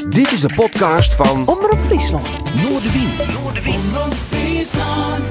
Dit is de podcast fan Omrop Fryslân. Noardewyn.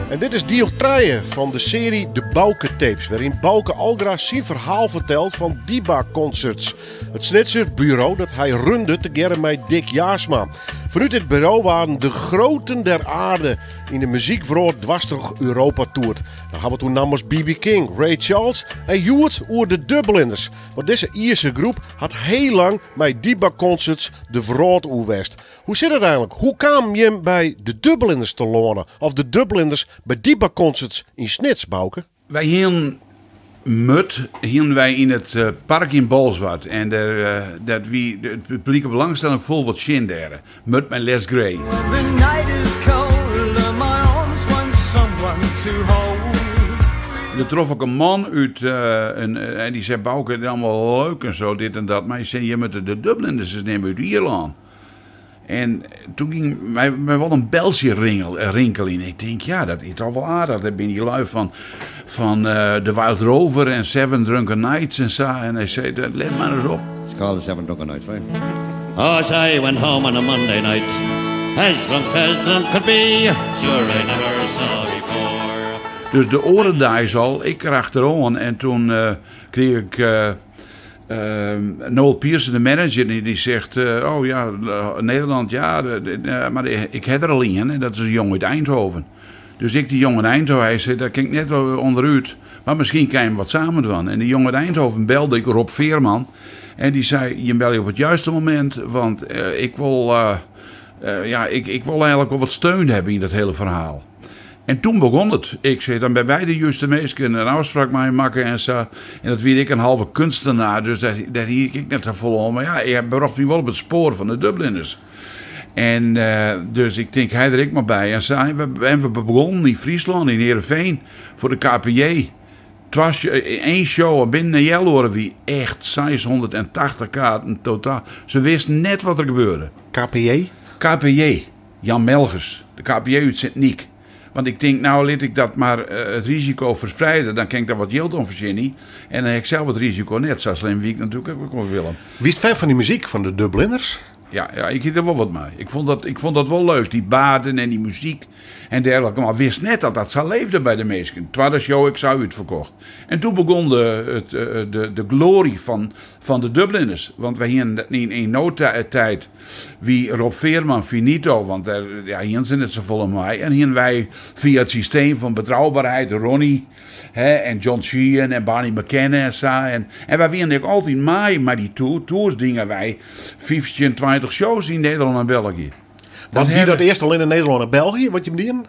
En dit is diel 3 fan de searje De Bauke Tapes, wêryn't Bauke Algra syn ferhaal fertelt fan Diba Concerts, it Snitser buro dat hy runde tegearre mei Dick Jaarsma. Fanút dit buro waarden de groten der aarde yn de muzykwrâld dwars troch Europa toerd. Dan hawwe we it oer nammen as BB King, Ray Charles en hjoed oer de Dubliners. Want dizze Ierse groep hat hiel lang mei Diba Concerts de wrâld oer west. Hoe sit it eigenlik? Hoe kamen jim by de Dubliners telâne? Of de Dubliners by Diba Concerts yn Snits, Bauke? Wy hienen mut hienen wy yn it park yn Bolsward en dêr dat wie de publike belangstelling fol wat tsjin dêr. Mut mei Les Gray. The night is cold and my arms want someone to hold. En doe trof ik in man út en dy sei, Bauke, it is allemaal leuk en zo, dit en dat, mar hy sei, je moatte de Dubliners ris nimme út Ierlân. En toen gyng my my wol in beltsje ringel, rinkeljen. Ik tink, ja, dat is toch wol aardich. Dat binne dy lui fan, fan The Wild Rover en Seven Drunken Nights en sa. En hy sei, let mar ris op. It's called the Seven Drunken Nights, right? As I went home on a Monday night, as drunk as drunk could be, sure I never saw before. Dus de oare deis al, ik erachteroan en toen krige ik Noel Pearson, de manager, dy zegt, oh ja, Nederland, ja, mar ik ha der al ien en dat is in jonge út Eindhoven. Dus ik dy jonge yn Eindhoven, hy sei, dêr kin ik net ûnderút, mar miskien kinne we wat samen dwaan. En dy jonge út Eindhoven belde ik, Rob Veerman, en dy sei, jim belje op it juiste momint, want ik wol, ja, ik wol eigenlik wol wat steun hawwe yn dat hiele ferhaal. En toen begon it. Ik sei, dan binne wy de juste minsken. In ôfspraak mei him makke en sa. En dat wie ek in halve kunstenaar, dus dêr hie ik ek net safolle oan. Mar ja, hy brocht my wol op it spoar fan de Dubliners. En dus ik tink, hy der ek mar by. En sa, en we begonnen yn Fryslân, yn Heerenveen, foar de KPJ. Twa, één show en binnen in healoere wie echt 680 kaarten totaal. Se wisten net wat der gebeurde. KPJ? KPJ. Jan Melgers, de KPJ út Sint Nyk. Want ik tink, nou lit ik dat mar it risiko ferspreide, dan kin ik der wat jild oan fertsjinje. En dan ha ik sels it risiko net. Sa slim wie ik natuerlik ek wol, Willem. Wiest fan fan dy muzyk fan de Dubliners? Ja, ja, ik hie der wol wat mei. Ik fûn dat, ik fûn dat wol leuk, dy baarden en dy muzyk en dergelike. Mar wist net dat dat sa leefde by de minsken. Twadde show ek sa útferkocht. En toen begûn de, it, de, de glory fan, fan de Dubliners. Want wy hienen yn, yn no tiid wie Rob Veerman finito, want dêr ja, hienen se net safolle mei. En hienen wy fia it systeem fan betrouwbaarheid Ronnie hè, en John Sheehan en Barney McKenna en sa. En, en wy wienen ek altyd mei mei dy tour. Tours dienen wy 15, 20 shows yn Nederlân en België. Want wie dat earst allinne Nederlân en België wat jim dienen?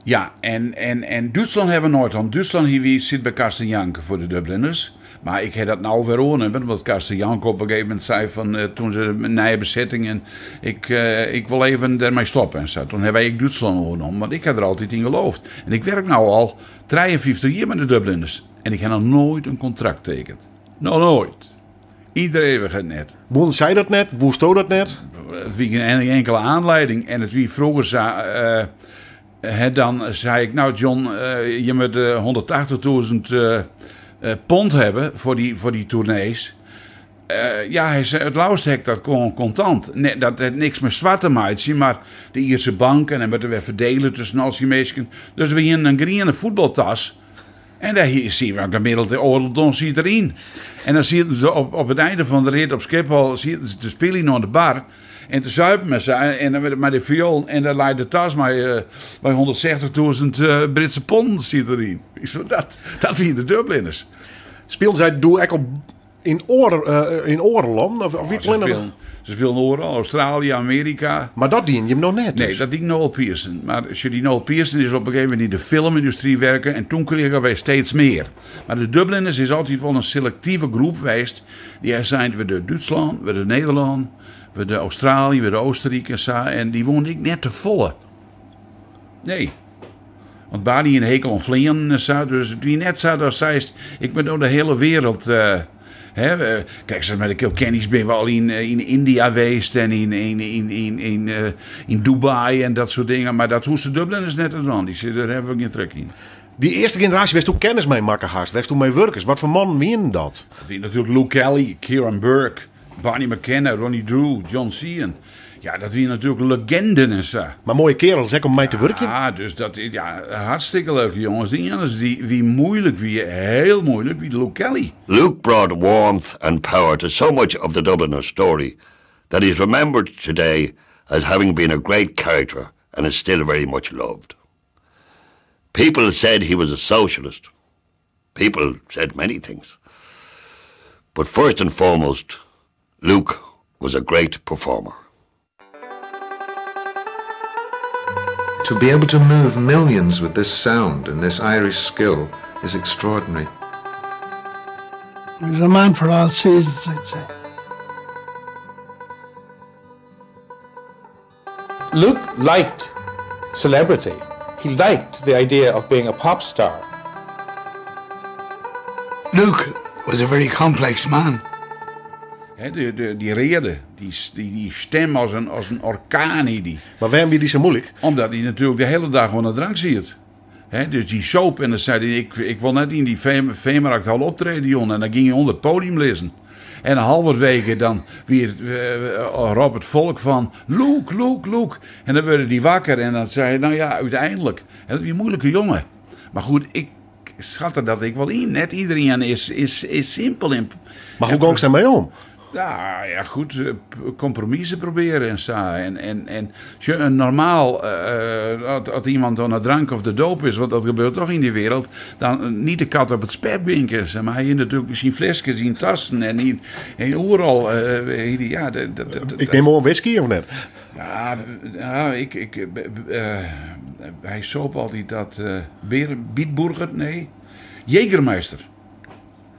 Ja, en, en, en Dútslân hawwe we noait hân. Dútslân hie wy sit by Karsten Janke foar de Dubliners. Mar ik ha dat no wer oernommen, want Karsten Janke op in gegeven momint sei fan eh, toen se in nije besetting en ik, eh, ik wol even dermei stoppe en sa. Toen hawwe wy ek Dútslân oernommen, want ik ha der altyd yn geloofd. En ik werk no al 53 jier mei de Dubliners en ik ha noch noait in kontrakt tekend. Noch noait. Iedere net. Woenen sy dat net? Woesto dat net? It wie gjin inkele oanlieding. En it wie froeger sa. Uh, hè, dan sei ik, nou John, uh, je moet 180.000 uh, pond hawwe foar dy toernees. Ja, hy sei, it leafst ha ik dat gewoan kontant. Nee, dat hat niks mei swart te meitsjen, mar de Ierse bank en dan moatte we ferdele tusken al syn minsken. Dus we hienen in griene fuotbaltas. En dêr siet we gemiddeld de oardel ton siet deryn. En dan sieten se op, op it einde fan de rit op Schiphol sieten se te spyljen oan de bar en te zuipen en sa. En dan mei de fiool en dan lei de tas mei, uh, mei 160.000 uh, Britse ponden siet deryn. Dat, dat wienen de Dubliners. Spilen sy doe ek op Yn oare, yn oare lannen? Of, of wie it allinnich- Se spilen oeral, Australië, Amearika. Mar dat dienen jim noch net Nee, dus? dat die Noel Pearson. Mar sjoch, dy Noel Pearson is op in gegeven momint yn de filmyndustry werke en toen krigen wy steeds mear. Mar de Dubliners is altyd wol in selektive groep west. Dy seinen we de Dútslân, we de Nederlân, we de Australië, we de Oostenryk en sa. En dy woenen ek net te folle. Nee. Want Barney hie in hekel oan fleanen en sa, dus it wie net sa datst seist, ik moat no de hiele wereld. Uh, hè, krekt sa mei de Kilkennys binne we al yn, yn India west en yn, yn, yn, yn, yn, yn Dubai en dat soart dingen. Mar dat hoecht de Dubliners net te dwaan. Dy sizze, dêr hawwe we gjin trek yn. Dy earste generaasje wêr'tsto kennis mei makke hast, wêr'tsto mei wurkest, wat foar mannen wienen dat? Dat wie natuerlik Luke Kelly, Kieran Burke. Barney McKenna, Ronnie Drew, John Sheehan. Ja, dat wiene natuerlik legenden en sa. Mar moaie kerels ek om mei te wurkjen. Ja, dus dat, ja, hartstikke leuke jonges. De iennichste dy't wie moeilik wie, heel moeilik, wie Luke Kelly. Luke brought warmth and power to so much of the Dubliner story that he's remembered today as having been a great character and is still very much loved. People said he was a socialist. People said many things. But first and foremost, Luke was a great performer. To be able to move millions with this sound and this Irish skill is extraordinary. He was a man for all seasons, I'd say. Luke liked celebrity. He liked the idea of being a pop star. Luke was a very complex man. De, die reden, die stem als een orkaan. Die. Mar wêrom wie dy sa muoilik? Omdat hy natuerlik de hiele dag oan de drank siet. Dus dy soap en dan sei hy, ik wol net yn dy Veemarkthal optrede, jong. En dan gyng hy ûnder it podium lizzen. En halverwege dan wie it, rôp it folk fan Luke, Luke, Luke. En dan wurde dy wakker en dan sei hy, no ja, úteinlik. En dat wie in muoilike jonge. Mar goed, ik skat der dat ek wol yn. Net iderien is simpel. In, Mar hoe gongst dêrmei om? Ja, goed, kompromissen probearje en sa. En sjoch, in normaal, as iemand oan de drank of de dope is, want dat gebeurt toch yn dy wereld, dan niet de kat op het spek binken. Zeg maar, hy hie natuerlik syn fleskes yn tassen en yn, en oeral. Ja, dat, Ik nim oan whisky of net? Ja, hy soap altyd dat Bitburger, nee, Jägermeister.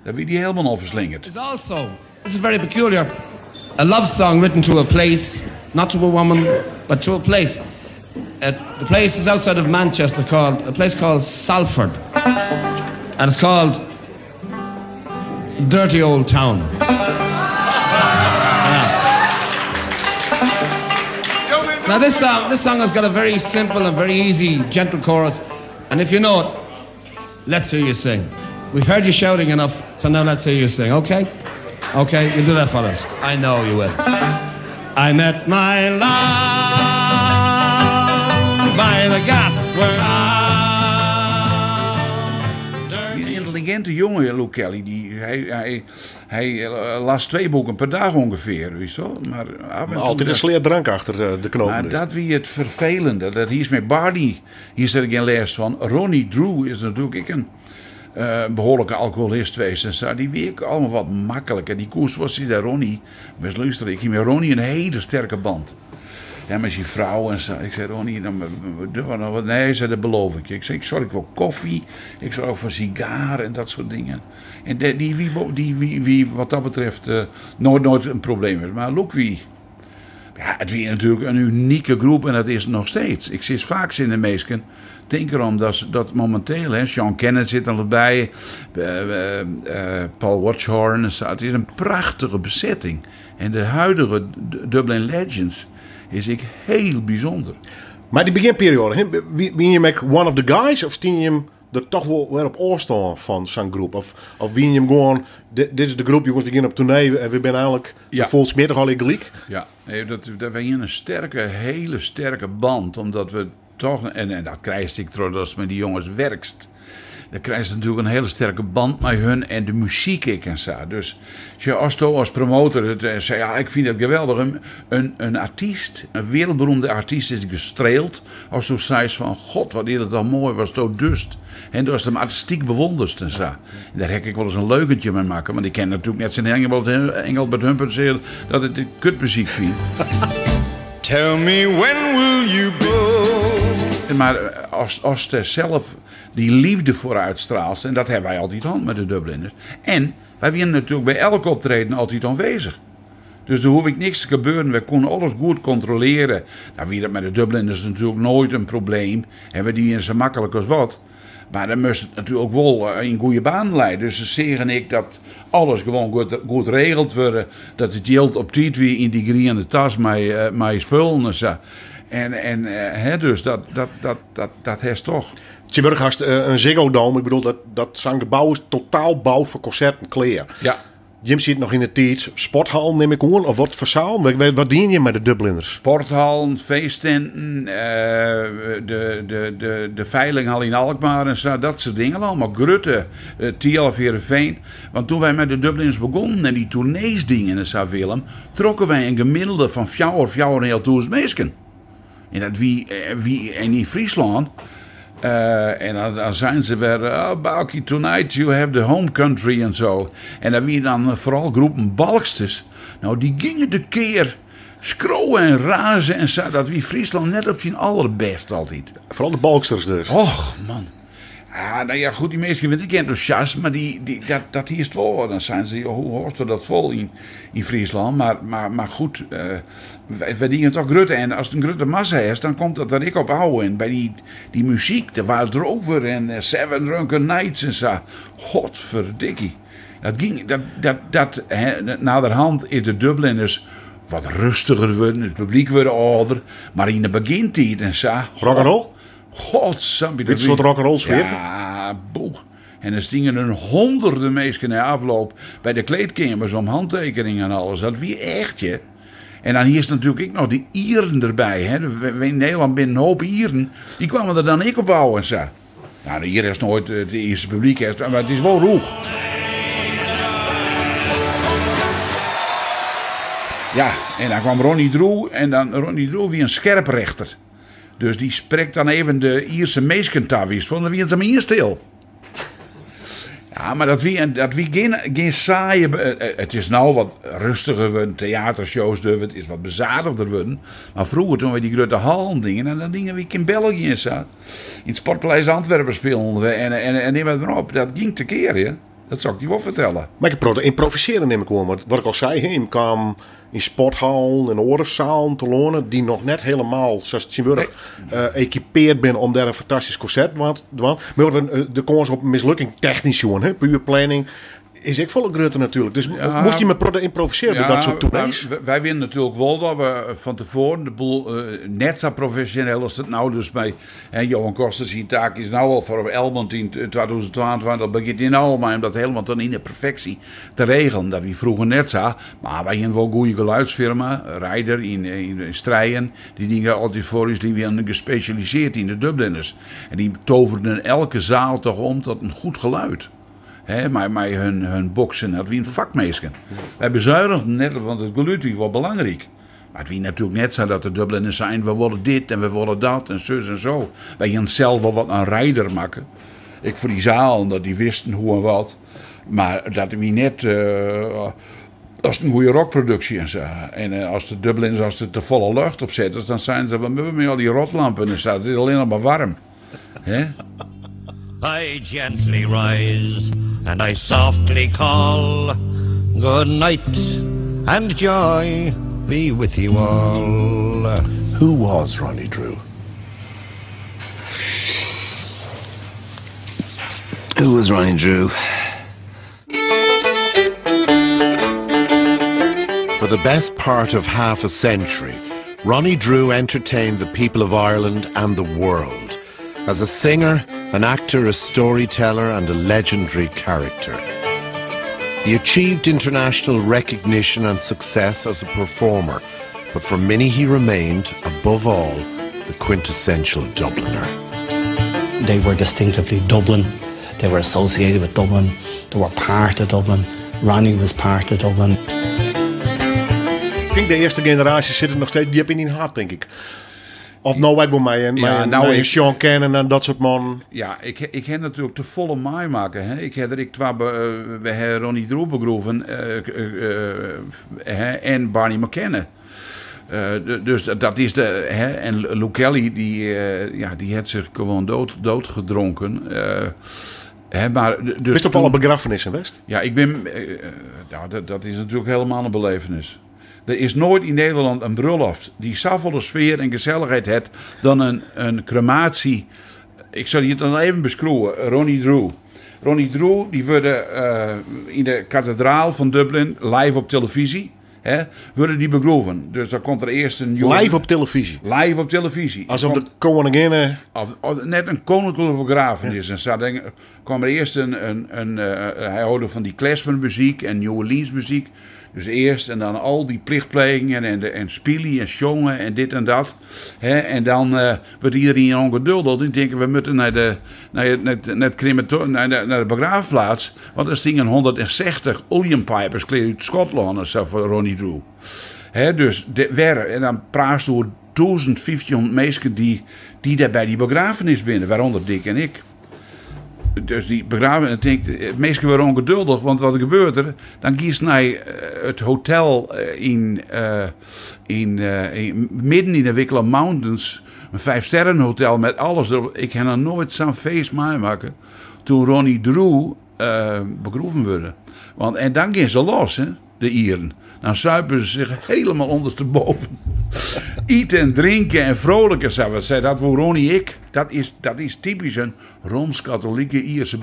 Dêr wie dy hielendal al ferslingerd. Is also, this is very peculiar, a love song written to a place, not to a woman, but to a place. The place is outside of Manchester, called a place called Salford. And it's called Dirty Old Town. Yeah. Now this song has got a very simple and very easy, gentle chorus. And if you know it, let's hear you sing. We've heard you shouting enough, so now let's hear you sing, okay? Okay, you'll do that for us. I know you will. I met my love by the gasworks. Die yntelliginte jonge, Luke Kelly, die, hy las twee boeken per dag ongeveer, weet je wel. Maar af en Maar toe altyd in slear drank achter de knoop. Maar dus. dat wie it ferfelende. Dat hier is met Barney, hier zit ik in lêst fan. Ronnie Drew is natuerlik ek in behoarlike alkoholist west. En sa, dy wie ek allegear wat makliker. Dy koers was die daar Ronnie. Maar lúster, ik hie mei Ronnie in hiele sterke bân. Ja, mei syn frou en sa. Ik sei, Ronnie, dan, doen we noch wat. Nee, sei, dat beloof ik je. Ik sei, ik soargje wol kofje. Ik soargje foar sigaar en dat soart dingen. En dy wie wat dat betreft noait in probleem is. Mar Luke wie... Ja, it wie natuerlik in unike groep en dat is it noch steeds. Ik sis faak tsjin de minsken, tink derom dat mominteel, hè, Sean Kenneth sit der by, Paul Watchorn en sa. It is in prachtige besetting. En de huidige Dublin Legends is ek hiel bysûnder. Mar dy begjinperioade, hè, wie jim ek one of the guys of stiene jim der toch wol wer op ôfstân fan sa'n groep? Of wie jim gewoan, dit is de groep, jonges, wy geane op toernee en wy binne eigentlik folsmjittich allegear gelyk? Ja, nee, dat wie in sterke, hiele sterke bân, omdat we toch, en dat krijst ek trochdatst mei dy jonges wurkest. Dan krijst natuerlik in hiele sterke bân mei hun en de muzyk ek en sa. Dus ja, ast as promotor it, sei, ja, ik fyn it geweldich, in artyst, in wereldberoemde artyst is gestreeld. Asto seist fan, God, wat is dat dan moai, watsto dochst. En ast him artistyk bewûnderst en sa. En dêr ha ik wolris in leugentje mei makke, want ik ken natuerlik net tsjin Engelbert Humperdinck dat ik dit kutmuzyk fyn. Tell me when will you go? Mar ast der sels dy leafde foar útstrielst, en dat hawwe wy altyd hân mei de Dubliners. En wy wiene natuerlik by elk optreden altyd oanwêzich. Dus der hoech ik niks te gebeuren. Wy koene alles goed kontrolearje. No wie dat mei de Dubliners natuerlik noait in probleem. En we diene sa maklik as wat. Mar dan moast it natuerlik wol yn goede banen leide. Dus se seagen ek dat alles gewoan goed regeld wurde. Dat it jild op tiid wie yn dy griene tas mei spullen en sa. En hè, dus dat hast toch. Tsjintwurdich hast in Ziggo Dome. Ik bedoel, dat sa'n gebou is totaal boud foar konserten klear. Jim siet noch yn de tiid sporthal, nim ik oan, of wat foar saal? Wat diene jim mei de Dubliners? Sporthallen, feesttinten, de feilinghal yn Alkmaar en sa, dat soart dingen allemaal. Grutte Thialf Heerenveen. Want toen wy mei de Dubliners begonnen en dy toernees dienen en sa, Willem, trokken wy in gemiddelde fan fjouwer, fjouwer en in heal tûzen minsken. En dat wie, wie en yn Fryslân. En dan seinen se wer, oh Bauke, tonight you have the home country en zo. En dat wie dan foaral groepen Balksters. Nou, dy gyngen tekear skreauwe en raze en sa. Dat wie Fryslân net op syn allerbêst altyd. Foaral de Balksters dus. Och, man. Ja, nou ja, goed, dy minsken binne ek entûsjast, mar dy, dy, dat, dat hiest wol. Dan seinen se, joh, hoe hâldst dat fol yn, yn Fryslân? Mar, mar, mar goed, uh, wy, wy dienen toch grutte. En ast in grutte massa hast, dan komt dat der ek op ôf. En by dy, dy muzyk, de Wild Rover en eh, Seven Drunken Nights en sa. Godverdikkie. Dat gyng, dat, dat, dat, hè, naderhand is de Dubliners wat rêstiger wurden, it publyk wurde âlder. Mar yn de begjintiid en sa. Rock'n'roll? Godsamme. Dit soart rock'n'roll sfear? Ja, boe. En er stienen een honderden mensen na afloop bij de kleedkamers om handtekeningen en alles. Dat wie echt, je. En dan hiest natuerlik ek noch de Ieren derby. Hè. In Nederlân binne in hoop Ieren. Dy kamen der dan ek op ôf en sa. Nou, de Ieren is noait it Ierske publyk, mar it is wol rûch. Ja, en dan kaam Ronnie Drew. En dan Ronnie Drew wie in skerprechter. Dus dy sprekt dan even de Ierske minsken ta, witst wol, dan wienen se mar stil. Ja, mar dat wie, dat wie gjin, gjin saaie. It is no wat rêstiger wurden, teatershows dus, it is wat besadigder wurden. Mar froeger, doe't wy dy grutte hallen dienen, en dan dienen wy yn België en sa. Yn it Sportpaleis Antwerpen spilen we en, en, en nim it mar op, dat gyng tekear, ja. Dat sil ik dy wol fertelle. Mar ek in protte ymprovisearje nim ik oan. Want wat ik al sei, jim kamen yn sporthallen en oare salen telâne dy't noch net helemaal, sa as tsjintwurdich, ekipeard binne om dêr in fantastysk konsert te dwaan. Mar de kâns op mislukking technysk sjoen, hè, puer planning, is ek folle grutter natuerlik. Dus moast jim in protte ymprovisearje by dat soart toernees? Wy wiene natuerlik wol dat we fan tefoaren de boel net sa profesjoneel as it no dus by En Johan Koster syn taak is no al foar Elmont yn 2022 begjint hy no al mei om dat helemaal tot yn de perfeksje te regelen. Dat wie froeger net sa, mar wy hienen wol goede geluidsfirma, Reider yn, yn Strijen, dy dienen altyd foar ús, dy wienen gespesjalisearre yn de Dubliners. En dy toverden elke zaal toch om tot in goed geluid. Hè, mei hun boksen, dat wienen fakminsken. Wy bezuinigden net, want it gelûd wie wol belangryk. Mar it wie natuerlik net sa dat de Dubliners seinen, we wolle dit en we wolle dat en sus en zo. Wy hienen sels wol wat in rider makke. Ek foar dy zalen, dat dy wisten hoe en wat. Mar dat wie net uh, as in goede rockproduksje en sa. En uh, as de Dubliners as der te folle ljocht op setten, dan seinen se, wat mei al dy rotlampen en sa, it is allinnich mar waarm. Hè? I gently rise and I softly call Good night and joy be with you all. Who was Ronnie Drew? Who was Ronnie Drew? For the best part of half a century, Ronnie Drew entertained the people of Ireland and the world as a singer, an actor, a storyteller, and a legendary character. He achieved international recognition and success as a performer, but for many he remained, above all, the quintessential Dubliner. They were distinctively Dublin. They were associated with Dublin. They were part of Dublin. Ronnie was part of Dublin. Ik tink de earste generaasje sit der noch steeds djip yn dyn hert, tink ik. Of no ek wol mei in, mei, nou mei Sean Cannon en dat soart mannen. Ja, ik, ik ha natuerlik te folle meimakke. Hè. Ik ha der ek twa, we ha Ronnie Drew begroeven en Barney McKenna. Dus dat is de. Hè, en Luke Kelly, dy, ja, dy hat sich gewoan dood, doodgedronken. Hè, mar, dus Bist op alle begraffenissen west? Ja, ik bin. Ja, dat is natuerlik helemaal in belevenis. Der is noait yn Nederlân in brulloft dy't safolle sfear en gesellichheid hat dan in kremaasje. Ik sil it dan even beskriuwe. Ronnie Drew. Ronnie Drew dy wurde yn de katedraal fan Dublin live op telefyzje. Hè, wurde die begroeven. Dus dan komt der earst in Live op televyzje. Live op televyzje. Alsof de koninginne. Of, net in koninklijke begrafenis. En sa dan kwam der earst in, hy hâlde fan dy klezmermuzyk en New Orleans muzyk. Dus earst en dan al dy plichtplegingen en spylje en sjonge en dit en dat. Hè, en dan wurdt iedereen ongeduldig. Die tinke we moatte nei de, nei, nei, nei, it cremato- nei de begraafplaats. Want der stiene 160 uilleann pipers klear út Skotlân en sa foar Ronnie Drew. Hè, dus de, wer, en dan praatst oer 1500 minsken dy't dêr by dy begrafenis binne, wêrûnder Dick en ik. Dus dy begrafenis, tinkt, minsken wurde ongeduldig, want wat gebeurt der? Dan giest nei it hotel yn midden yn de Wicklow Mountains, in vijfsterrenhotel met alles erop. Ik ha noch noait sa'n feest meimakke doe't Ronnie Drew begroeven wurde. Want, en dan gean se los, hè, de Ieren. Dan zuipen ze zich helemaal ondersteboven. Iten en drinken en vrolijk en zo. Wat zei dat voor Ronnie ik? Dat is typisch een Rooms-Katholieke Ierse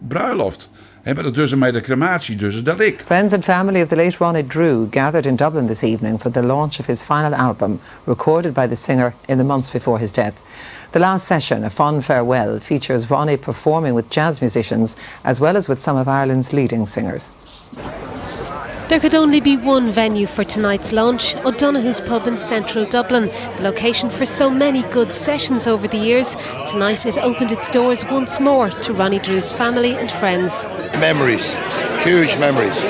bruiloft. Hè, maar dat tussen mij de crematie, dus dat ik. Friends and family of the late Ronnie Drew gathered in Dublin this evening for the launch of his final album, recorded by the singer in the months before his death. The last session, A Fond Farewell, features Ronnie performing with jazz musicians as well as with some of Ireland's leading singers. There could only be one venue for tonight's launch, O'Donoghue's Pub in central Dublin, the location for so many good sessions over the years. Tonight it opened its doors once more to Ronnie Drew's family and friends. Memories, huge memories.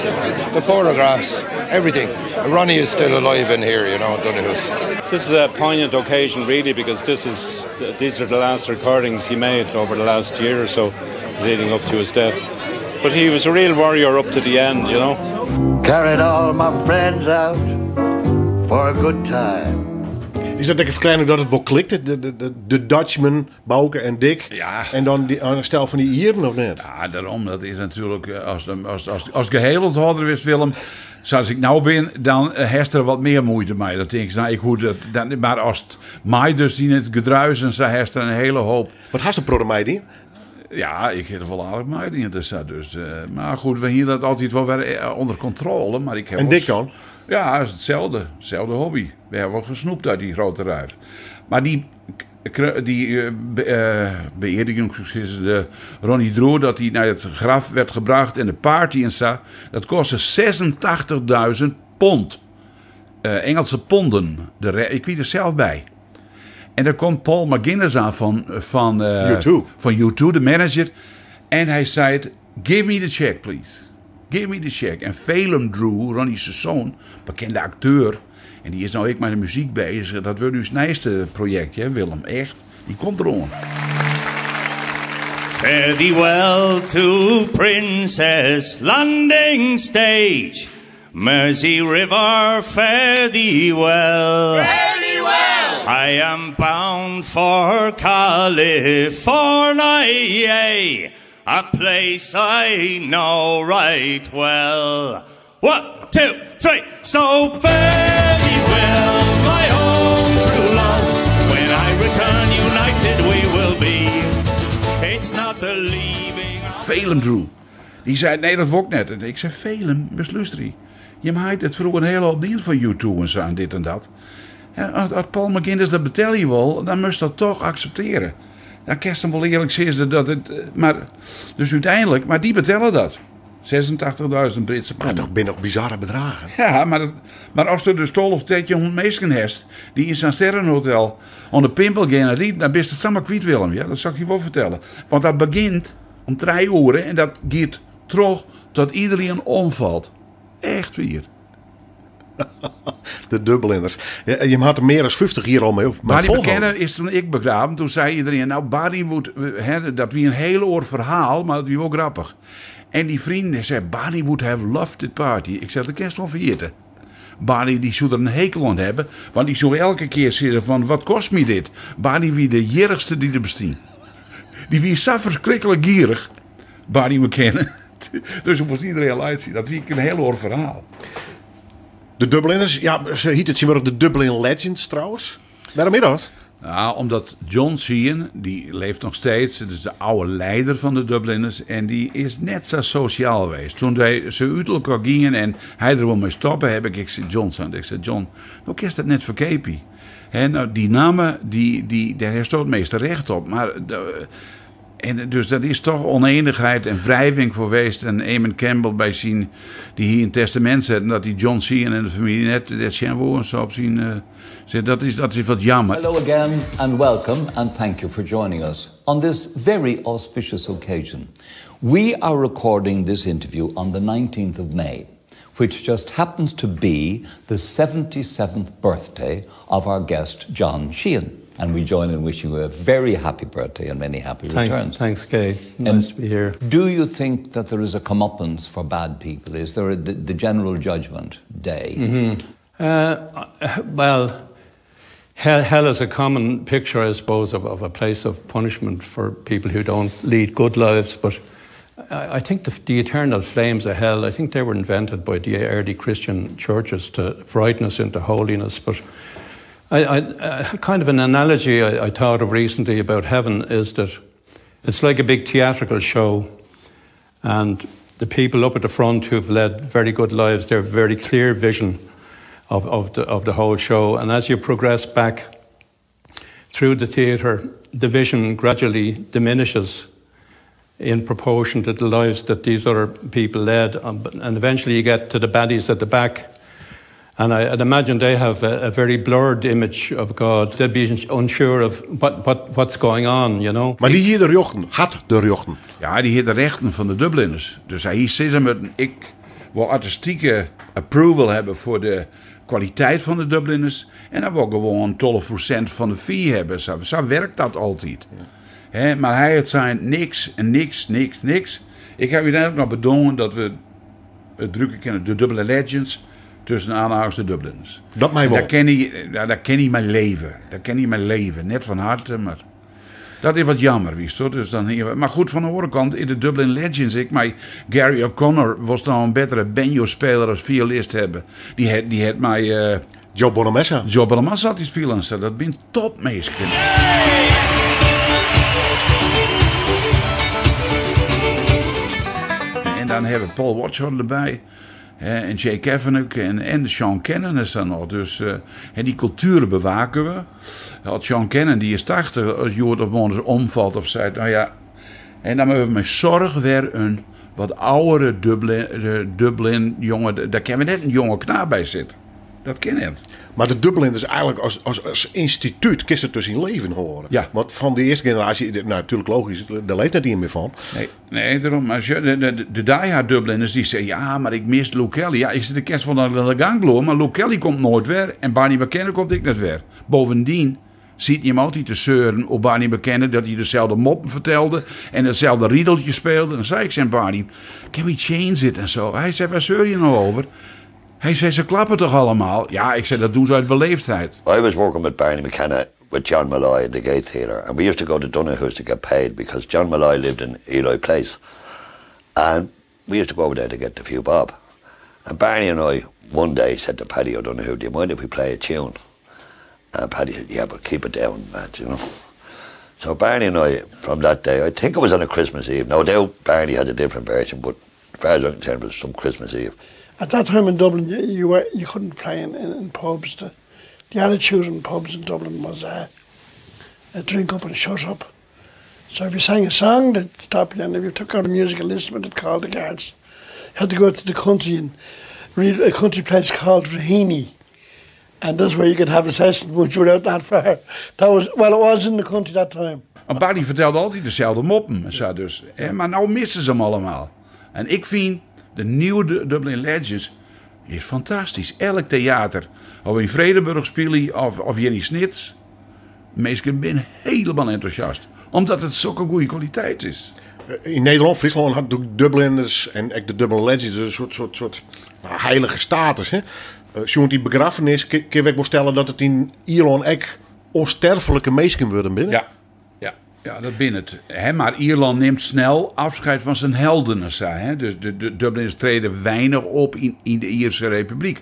The photographs, everything. Ronnie is still alive in here, O'Donoghue's. This is a poignant occasion, really, because these are the last recordings he made over the last year or so, leading up to his death. But he was a real warrior up to the end. Carried all my friends out for a good time. Is dat een verkleining dat het wel klikt? De Dutchman, Bauke en Dick. Ja. En dan die, een stel van die Ieren of net? Ja, daarom. Dat is natuurlijk... Als het geheel onthouder is, Willem... Zoals ik nou ben, dan heeft er wat meer moeite mee. Dat denk ik, nou, ik hoe dat, dan, maar als het mij dus die het gedruis en zo, heeft er een hele hoop. Wat hast de pro mij die? Ja, ik heb er wel aardig mee die dus, dus, maar goed, we hier dat altijd wel weer onder controle. Maar ik heb En Dick dan? Ja, dat is hetzelfde. Hetzelfde hobby. We hebben wel gesnoept uit die grote ruif. Maar die beëdiging, de Ronnie Drew, dat hij naar het graf werd gebracht en de party en zo, dat kostte 86.000 pond. Engelse ponden. Ik weet er zelf bij. En daar komt Paul McGuinness aan van U2. Van U2, de manager. En hij zei, give me the check, please. Give me the check. En Phelim Drew, Ronnie's zoon, bekende acteur. En die is nou ik met de muziek bezig. Dat wordt nu zijn eerste project, hè, Willem. Echt. Die komt erom. Fare thee well to Princes Landing Stage. Mersey River, fare thee well. Fare thee well. I am bound for California, a place I know right well. One, two, three. So fare thee well, my own true love. When I return, united we will be. It's not the leaving. Phelim Drew. Die zei, nee, dat wou ik net. En ik zei, Phelim, besluisteri. Je maakt het vroeger een hele hoop dienst van U2 en zo en dit en dat. Ja, als Paul McGuinness dat betel je wel, dan moest dat toch accepteren. Dan kan je hem wel eerlijk zeggen dat het... Maar, dus uiteindelijk, maar die betellen dat. 86.000 Britse Maar pond. toch binnen nog bizarre bedragen. Ja, maar als er dus 12 of 1300 mensen hebt die in zo'n sterrenhotel aan de pimpel gaan en riet, dan ben je het allemaal kwijt, Willem. Ja, dat zal ik je wel vertellen. Want dat begint om 3 uur en dat gaat terug tot iedereen omvalt. Echt weer. De Dubliners. Ja, je had er meer dan 50 hier al mee op. Barry volgehouden. McKenna is toen ik begraven. Toen zei iedereen, nou Barry moet, hè, dat wie een heel oor verhaal, maar dat wie ook grappig. En die vrienden zei, Barry would have loved this party. Ik zei, dat kan je toch vergeten. Barry die zou er een hekel aan hebben, want die zou elke keer zeggen van, wat kost me dit? Barry wie de gierigste die er bestien. Die wie zo verschrikkelijk gierig, Barry McKenna. Dus hoe moest iedereen uitzien. Dat wie een heel oor verhaal. De Dubliners, ja, ze heet het zien de Dublin Legends trouwens. Waarom is dat? Ja, omdat John Sheehan, die leeft nog steeds, dat is de oude leider van de Dubliners, en die is net zo sociaal geweest. Toen wij ze uit elkaar gingen en hij er wil mee stoppen, heb ik, ik zei, John, zei, ik zei, John, nou kun je dat net verkepen. Hè, nou, die namen, daar heeft het meeste recht op. Maar de, en dus dat is toch oneenigheid en wrijving voor geweest. En Eamon Campbell bij zien, die hier een testament zet, en dat die John Sheehan en de familie net, dat zijn woorden zo op zien, zegt, dat is wat jammer. Hello again and welcome and thank you for joining us on this very auspicious occasion. We are recording this interview on the 19th of May, which just happens to be the 77th birthday of our guest, John Sheehan. And we join in wishing you a very happy birthday and many happy Thanks, returns. Thanks, Gay. Nice to be here. Do you think that there is a comeuppance for bad people? Is there the general judgment day? Well, hell is a common picture, I suppose, of a place of punishment for people who don't lead good lives. But I think the eternal flames of hell, I think they were invented by the early Christian churches to frighten us into holiness. But kind of an analogy I thought of recently about heaven is that it's like a big theatrical show, and the people up at the front who've led very good lives, they have a very clear vision of the whole show. And as you progress back through the theatre, the vision gradually diminishes in proportion to the lives that these other people led. And eventually you get to the baddies at the back. And I'd imagine they have a very blurred image of God. They'd be unsure of what's going on, you know. Maar die hier de rjochten, had de rjochten. Ja, die hier de rechten van de Dubliners. Dus hij zit met een, ik wil artistieke approval hebben voor de kwaliteit van de Dubliners. En dan wil ik gewoon 12% van de fee hebben. Zo werkt dat altijd. Hè, maar hij het zijn niks en niks, niks, niks. Ik heb uiteindelijk nog bedongen dat we het drukken kennen, de Dublin Legends, tussen aanhangers de Dubliners. Dat mij wel. Daar ken hij, ja, daar ken hij mijn leven. Daar ken hij mijn leven. Net van harte, maar dat is wat jammer, wist je, Dus dan hier, maar goed, van de andere kant, in de Dublin Legends, ik, maar Gary O'Connor was nou een betere banjo-speler als violist hebben. Die had mij Joe Bonamassa. Joe Bonamassa had die spelen. Dat ben topmeester. En dan hebben we Paul Watson erbij. Hè, en Jay Kavanagh en Sean Cannon is daar nog. Dus en die culturen bewaken we. Als Sean Cannon, die is 80, als Jood of Mondes omvalt of zei, nou ja. En dan hebben we met zorg weer een wat oudere Dublin jongen. Daar kunnen we net een jonge knaap bij zitten. Dat ken het. Maar de Dublin is eigenlijk als instituut kist het dus in leven horen. Want van de eerste generatie, nou, natuurlijk logisch, daar leeft het niet meer van. Nee, nee, daarom. Maar de diehard Dubliners die zeggen, ja, maar ik mis Luke Kelly. Ja, ik zit de kerst van de gang maar Luke Kelly komt nooit weer. En Barney McKenna komt ik net weer. Bovendien ziet je hem altijd te zeuren op Barney McKenna dat hij dezelfde mop vertelde en hetzelfde riedeltje speelde. En dan zei ik zijn Barney, can we change it en zo. Hij zei, waar zeur je nou over? Hij zei, ze klappen toch allemaal? Ja, ik zei, dat doen ze uit beleefdheid. I was working with Barney McKenna with John Molloy in the Gate Theatre. And we used to go to Donoghue's to get paid because John Molloy lived in Eli Place. And we used to go over there to get the few bob. And Barney and I one day said to Paddy O'Donoghue, do you mind if we play a tune? And Paddy said, yeah, but keep it down, lad, you know. So Barney and I, from that day, I think it was on a Christmas Eve. No doubt Barney had a different version, but as far as I'm concerned, it was some Christmas Eve. At that time in Dublin, you couldn't play in pubs. The attitude in pubs in Dublin was drink up and shut up. So if you sang a song, they'd stop you, and if you took out a musical instrument, they'd call the guards. You had to go to the country and read a country place called Raheny, and that's where you could have a session once you were out that far. It was in the country that time. Maar Barney vertelde altijd dezelfde moppen, en zo dus. Hè, maar nou missen ze hem allemaal. En ik vind de nieuwe Dublin Legends is fantastisch. Elk theater, of in Vredenburg speel je, of Jenny Snits, mensen zijn helemaal enthousiast. Omdat het zulke goede kwaliteit is. In Nederland, Friesland, had de Dubliners en ook de Dublin Legends een soort heilige status. Hè? Zo'n die begrafenis, kun je wel stellen dat het in Ierland ook onsterfelijke mensen worden binnen? Ja. Ja, ja, dat binnen het. Hè, maar Ierland neemt snel afscheid van zijn helden. Zei, hè? Dus de Dubliners treden weinig op in de Ierse Republiek.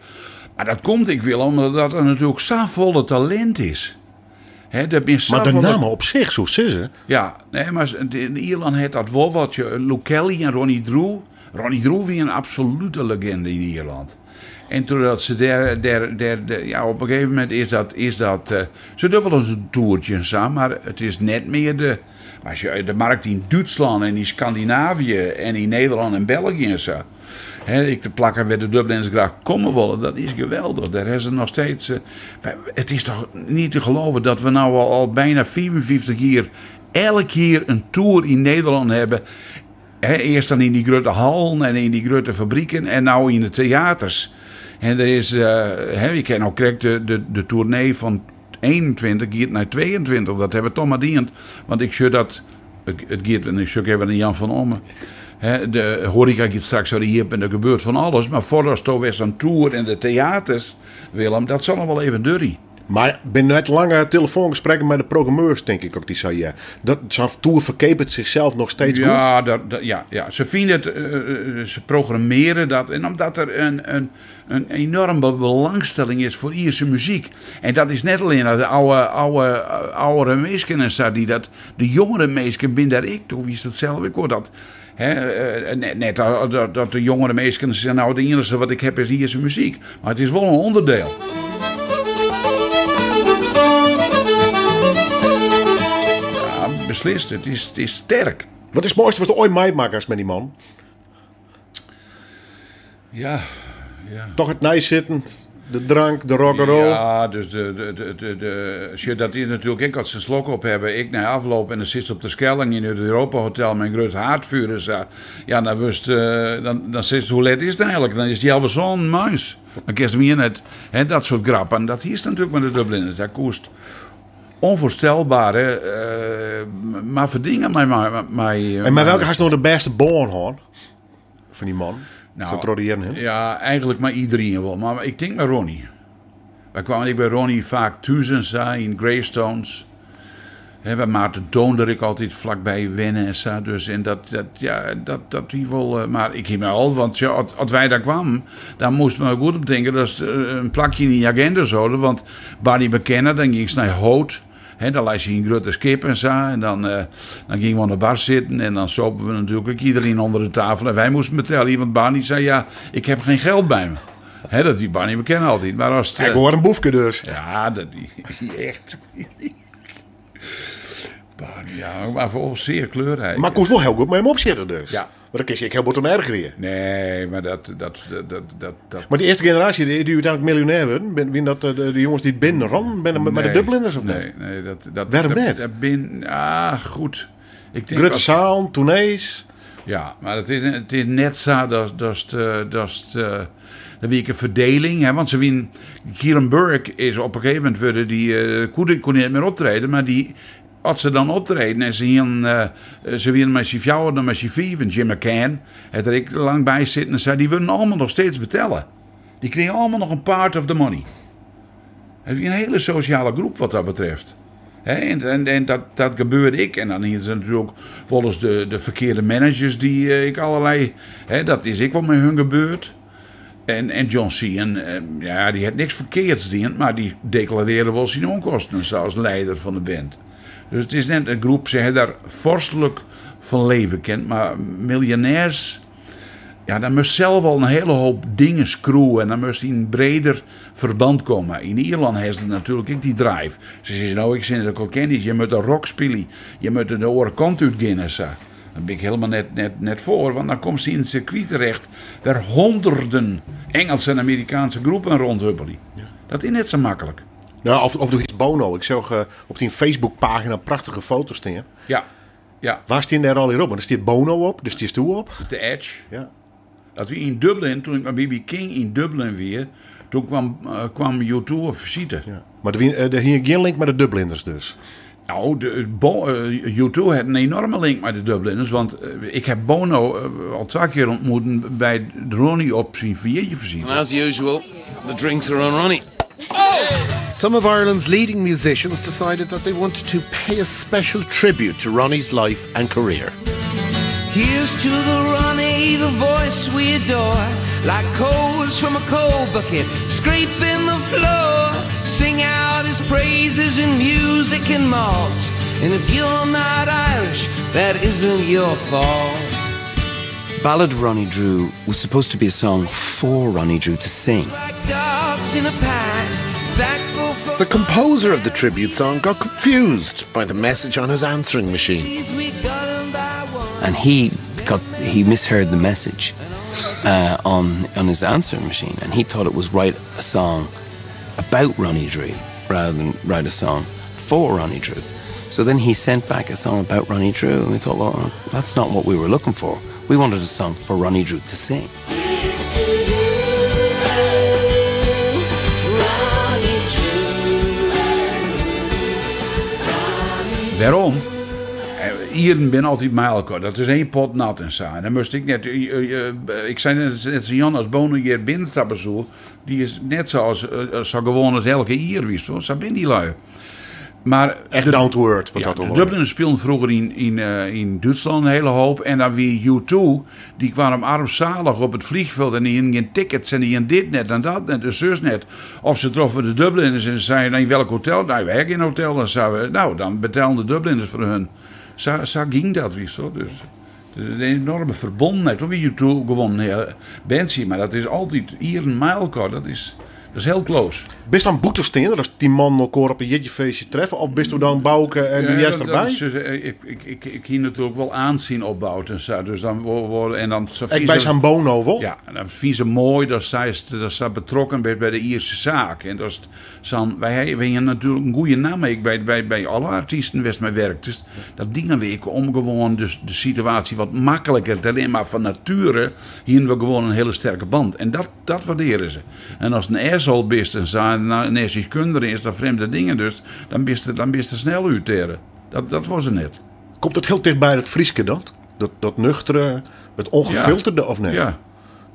Maar dat komt, ik wil, omdat dat er natuurlijk zo volle talent is. Hè, der bin Maar de safolle- namme op sich, soe sizze. Ja, nee, mar yn Ierlân hat dat wol wat. Luke Kelly en Ronnie Drew. Ronnie Drew wie in absolute leginde yn Ierlân. En trochdat se dêr, dêr, dêr, dêr- ja, op in gegeven momint is dat, is dat, eh, se dogge wolris in toertje en sa, mar it is net mear de, mar as je de markt yn Dútslân en yn Skandinavië en yn Nederlân en België en sa, hè, ek de plakken wêr't de Dubliners graach komme wolle, dat is geweldich. Dêr hawwe se noch steeds, eh, it is toch net te geloven dat we no al, al byna 55 jier elk jier in toer yn Nederlân hawwe. Hè, earst dan yn dy grutte hallen en yn dy grutte fabriken en no yn de teaters. En der is, eh, hè, je ken no krekt de, de, de toernee fan 21 giet nei 22. Dat hawwe we toch mar dien. Want ik sjoch dat, it, it giet, en ik sjoch even nei Jan van Omme. Hè, de hoareka giet straks wer iepen en der gebeurt fan alles. Mar foardatsto wer sa'n toer en de teaters, Willem, dat sil noch wol even duorje. Mar binne net lange telefoangesprekken mei de programmeurs, tink ik, as ik dy sa hear. Dat, sa'n toer ferkeapet sichsels noch steeds goed. Ja, dat, dat, ja, ja, se fine it, eh, se programmearje dat. En omdat der in, in, in enoarme belangstelling is foar Ierske muzyk. En dat is net allinne de âlde, âlde, âldere minsken en sa, dy dat, de jongere minsken binne dêr ek. Do witst it sels ek wol, dat, hè, eh, net, net dat, dat, dat de jongere minsken sizze, no, it iennichste wat ik ha is Ierske muzyk. Mar it is wol in ûnderdiel. Ja, beslist, it is, it is sterk. Wat is it moaiste watst oait meimakke hast mei dy man? Ja, ja. Toch it neisitten, de drank, de rock'n'roll. Ja, dus de, de, de, de, de, sjoch, dat is natuerlik ek as se in slok op hawwe. Ik nei afloop en dan sitst op de Skelling yn it Europa Hotel mei in grut haardfjoer en sa. Ja, dan wurdst, dan, dan sitst, hoe let is it eigenlik? Dan is it healwei sânen moarns. Dan kinst him hjir net, hè, dat soart grappen. Dat hiest natuerlik mei de Dubliners. Daar koest onvoorstelbare uh, maffe dingen mei, mei, mei. En mei welke hast no de bêste bân hân? Fan dy man? Nou, troch de jierren hinne? Ja, eigenlik mei iderien wol. Mar ik tink mei Ronnie. Wy kwamen ek by Ronnie faak thús en sa, yn Greystones. Hè, wêr't Maarten Toonder ek altyd flakby wenne en sa. Dus, en dat, dat, ja, dat, dat wie wol. Eh, mar ik hie my al, want ja, as, as wy dêr kwamen, dan moasten we goed om tinke dat in plakje yn de agenda zouden. Want Barney McKenna, dan gyngst nei Howth. Hè, dan lei se yn grutte skip en sa. En dan, eh, dan gyngen we oan de bar sitten en dan sopen we natuerlik ek iderien ûnder de tafel. En wy moasten betelje, want Barney sei, ja, ik ha gjin geld by my. Hè, dat wie Barney McKenna altyd. Mar as Ik hoor in boefke dus. Ja, dat wie echt. Barney, ja, mar wol sear kleurryk. Mar koest wol hiel goed mei him opsjitte dus. Ja. Mar dan kinst dy ek hiel bot oan ergerje. Nee, mar dat, dat, dat, dat, dat. Mar dy earste generaasje dy't úteinlik miljonêr wurden, bin, wiene dat de, de jonges dy't binnen rûnen, binne mei de Dubliners of net? Nee, nee, dat, dat, Wêrom dat, net? Dat bin, ah, goed. Ik tink Grutte wat- sealen, toernees. Ja, mar it is, it is net sa dat, dat, dat, der wie ek in ferdieling, hè, want se wiene, Kieran Burke is op in gegeven momint wurde dy, koe, koe net mear optrede, mar dy, as se dan optreden en se hienen, se wiene mei syn fjouweren of mei syn fiven, Jim McCann hat der ek lang by sitten en sa, dy wurden allegear noch steeds betelle. Dy krigen allegear noch in part of the money. It wie in hiele sosjale groep wat dat betreft. Hè, en, en, en dat, dat gebeurde ek. En dan hiene se natuerlik wolris de, de ferkearde managers dy't ek allerlei. Hè, dat is ek wol mei hun gebeurd. En, en John Sheehan, eh, ja, dy hat niks ferkeards dien, mar dy deklarearre wol syn ûnkosten sa as lieder fan de band. Dus it is net in groep, se ha dêr vorstelijk fan leve kind, mar miljonêrs, ja, dan moatst sels al in hiele hoop dingen skriuwe en dan moatst yn in breder ferbân komme. Yn Ierlân ha se natuerlik ek dy drive. Se sizze no, ik sin de Kilkennys, je moatte rock spylje, je moatte de oare kant útgean en sa. Dêr bin ik hielendal net, net, net foar, want dan komst yn in sirkwy terecht wêr't hûnderten Ingelske en Amerikaanske groepen rûnhuppelje. Dat is net sa maklik. Nou, of, of do hiest Bono. Ik seach eh, op dyn Facebookpagina prachtige foto's stean. Ja, ja. Wa stean dêr allegear op? Want der stiet Bono op, dêr stiesto op. The Edge. Ja. Dat wie yn Dublin, doe't ik mei BB King yn Dublin wie, doe kwam, eh, kwam U2 op fisite. Ja. Mar der wie, eh, der hie gjin link mei de Dubliners dus. No, de, Bo, eh, U2 hat in enoarme link mei de Dubliners, want eh, ik ha Bono eh, al twa kear ûntmoete by Ronnie op syn ferjierdeisfisite. And as usual, the drinks are on Ronnie. Some of Ireland's leading musicians decided that they wanted to pay a special tribute to Ronnie's life and career. Here's to the Ronnie, the voice we adore, like coals from a coal bucket, scraping the floor. Sing out his praises in music. music and malt. And if you're not Irish, that isn't your fault. Ballad of Ronnie Drew was supposed to be a song for Ronnie Drew to sing. Dogs in a pack, thankful for The composer of the tribute song got confused by the message on his answering machine. we got 'em by one. And he got he misheard the message on his answering machine, and he thought it was write a song about Ronnie Drew rather than write a song for Ronnie Drew. So then he sent back a song about Ronnie Drew, and we thought, well, that's not what we were looking for. We wanted a song for Ronnie Drew to sing. Here's to you, Ronnie Drew. Waarom? Ieren ben altijd met elkaar. Dat is één pot nat en zo. En dan moest ik net. Ik zei net zo Jan als Bono hier binnenstappen zo. Die is net zoals zo gewoon als elke Ier, wist je wel. Zo ben die lui. Maar Echt de- down to earth, wat ja, dat de dan Dubliners speelden vroeger in Duitsland een hele hoop. En dan weer U2, die kwamen armzalig op het vliegveld. En die hadden geen tickets en die hadden dit net en dat net, de zus net. Of ze troffen de Dubliners en ze zeiden, in welk hotel? Nou, wij hebben geen hotel. Dan zouden we, nou, dan betalen de Dubliners voor hun. Zo ging dat, wist je wel. Dus een enorme verbondenheid. Toen wie U2 gewonnen, ja, band, maar dat is altijd hier een mijl elkaar. Dat is heel close. Bist dan boetesteender als die man elkaar op een jitjefeestje treffen? Of bist u dan Bouke en de Ja, juist dat erbij? is dus, ik hier natuurlijk wel aanzien opbouwt en zo. Dus dan worden en dan zo Ik bij zo'n Bono wel. Ja, en dan vinden ze mooi dat zij betrokken werd bij de Ierse zaak. En dat is zo'n, wij hebben hier natuurlijk een goede naam. Ik bij alle artiesten wist mijn werk. Dus dat dingen we ik om gewoon dus de situatie wat makkelijker te alleen maar van nature hier we gewoon een hele sterke band. En dat waarderen ze. En als een asshole bist en zo, en een kunde is, dat vreemde dingen dus, dan bist er snel uit tegen. Dat was het net. Komt het heel dichtbij dat Frieske dan? Dat nuchtere, het ongefilterde of net? Ja.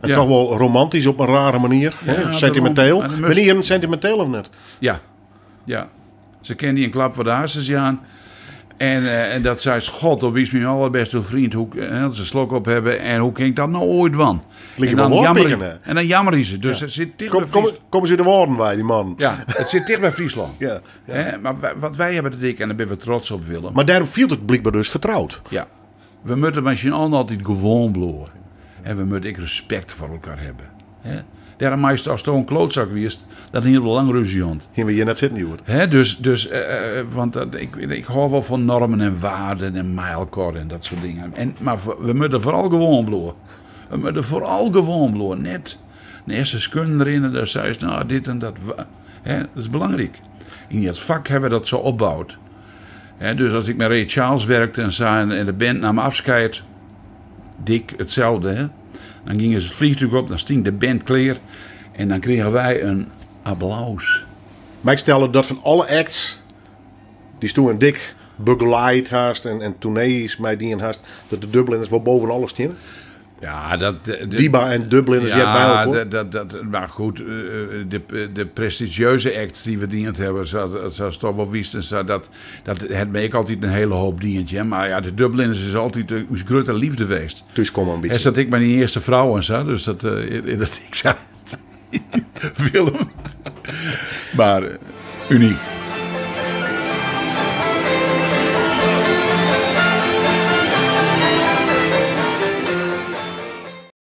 En Ja. toch wel romantisch op een rare manier. Ja, hè? Sentimenteel. daarom. En dan Ben je een sentimenteel of net? Ja, ja. Ze kende die een klap voor de hartjes aan. En dat zei ze, god, op wie is mijn allerbeste vriend, hoe, dat ze een slok op hebben en hoe kan ik dat nou ooit wan? Ligt En wel dan woordpikken, jammer, hè? en dan jammer ze. Dus het zit dicht bij Friesland. Komen ze de woorden bij, die man? Ja, het zit dicht bij Friesland. Ja, ja. Hè, maar wat wij hebben, dik en daar ben we trots op, Willem. Maar daarom viel het blijkbaar dus vertrouwd. Ja. We moeten misschien altijd gewoon bloren. En we moeten ook respect voor elkaar hebben. Hè? Daarom is het als het een klootzak wist, dat hier wel lang ruzie had. Hier we hier net zitten, Joert. Hè, dus, want dat, ik hou wel van normen en waarden en mijlkor en dat soort dingen. Maar we moeten vooral gewoon bloren. We moeten vooral gewoon bloren. Net de eerste skunde erin en daar zei ze, nou dit en dat. Hè, dat is belangrijk. In het vak hebben we dat zo opgebouwd. Hè, dus als ik met Ray Charles werkte en zei, en de band nam afscheid, dik hetzelfde. Hè? Dan gingen ze het vliegtuig op, dan sting de band klaar en dan kregen wij een applaus. Maar ik stel dat van alle acts die stoen en dik begeleid haast en tournees mij die en haast, dat de Dubliners wel boven alles staan. Ja, dat, de, Diba en Dubliners, je hebt bij Ja, elkaar. maar goed, de prestigieuze acts die we diend hebben, zoals toch wel wisten, zo, dat het me ik altijd een hele hoop dientje. Hè. Maar ja, de Dubliners is altijd de grote liefde geweest. Dus kom een beetje. En zat ik met die eerste vrouw en zo, dus dat ik zei, Willem. Maar uniek.